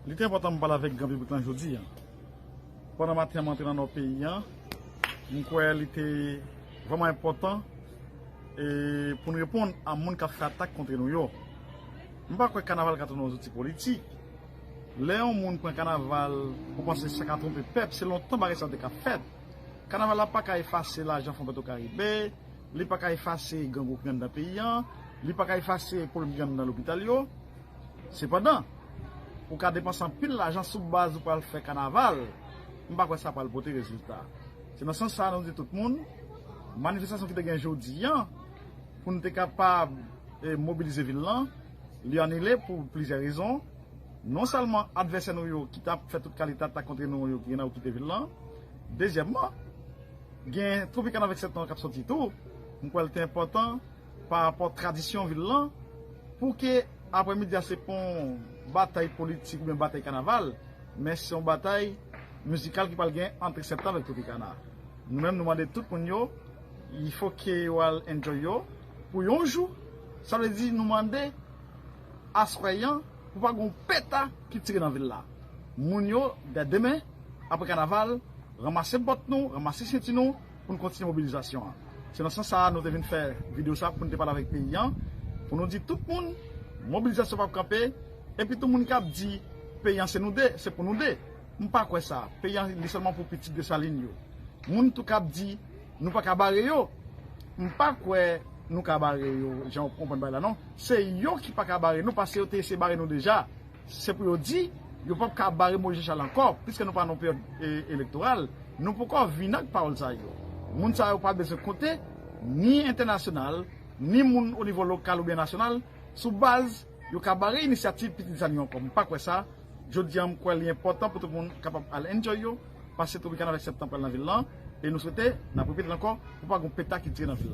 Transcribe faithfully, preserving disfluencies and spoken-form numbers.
Li te enpòtan m pale avèk gran piblik lan jodi a. Pandan maten an, m antre nan nò peyi an, m kwè li te vrèman enpòtan e pou n reponn a moun k ap fè atak kont nou yo. M pa kwè kanaval ka tounen yon zouti politik. Lè yon moun pran kanaval, ou panse sa ka twonpe pèp, se lontan bagay sa yo te ka fèt. Kanaval la pa ka efase lajan Fon Petro Karibe, li pa ka efase grangou ki anndan peyi an, li pa ka efase pwoblèm ki anndan lopital yo. Sepandan, ou ka depanse anpil lajan sou baz ou pral fè kanaval, m pa kwè sa pral pote rezilta. Se nan sans sa a nou di tout moun, manifestasyon ki te gen jodi an, pou n te kapab e, mobilize vil lan, li anile pou plizyè rezon. Non sèlman advèsè nou yo ki t ap fè tout kalite atak kont nou yo ki gen nan okite vil lan. Dezyèmman, gen Tropikana avèk Septan k ap sòti tou. M kwè l te enpòtan pa rapò tradisyon vil lan pou ke aprèmidi a se pa yon batay politik oubyen batay kanaval, men se yon batay mizikal ki pral gen ant Septan avèk Tropikana. Nou menm nou mande tout moun yo, il faut ke yo al enjoy yo pou yon jou. Sa vle di nou mande aswè an pou pa gen yon peta ki tire nan vil la. Moun yo, dè demen, apre kanaval, ranmase bòt nou, ranmase senti nou pou n kontinye mobilizasyon an. Se nan sans sa a nou te vin fè videyo sa pou n te pale avèk peyi an, pou nou di tout moun, mobilizasyon p ap kanpe, epi tout moun k ap di peyi an se nou de, se pou nou de. M pa kwè sa. Peyi an li sèlman pou pitit Desalin yo. Moun tou k ap di nou pa ka bare yo, m pa kwè nou ka bare yo jan w konprann bagay la non. Se yo ki pa ka bare nou paske yo te eseye bare nou deja. Se pou yo di yo p ap ka bare Moyiz Jan Chal ankò, piske nou pa nan peryòd e, elektoral. Nou poko vin ak pawòl sa yo. Moun sa yo pa bezwen konte, ni entènasyonal, ni moun o nivo lokal oubyen nasyonal, sou baz yo ka bare inisyativ pitit Desalin yo ankò. M pa kwè sa. Jodi a, m kwè li enpòtan pou tout moun kapab al enjoy yo, pase Tropikana avèk Septan pral nan vil lan, e nou swete, n ap repete l ankò, pou pa gen yon peta ki tire nan vil la.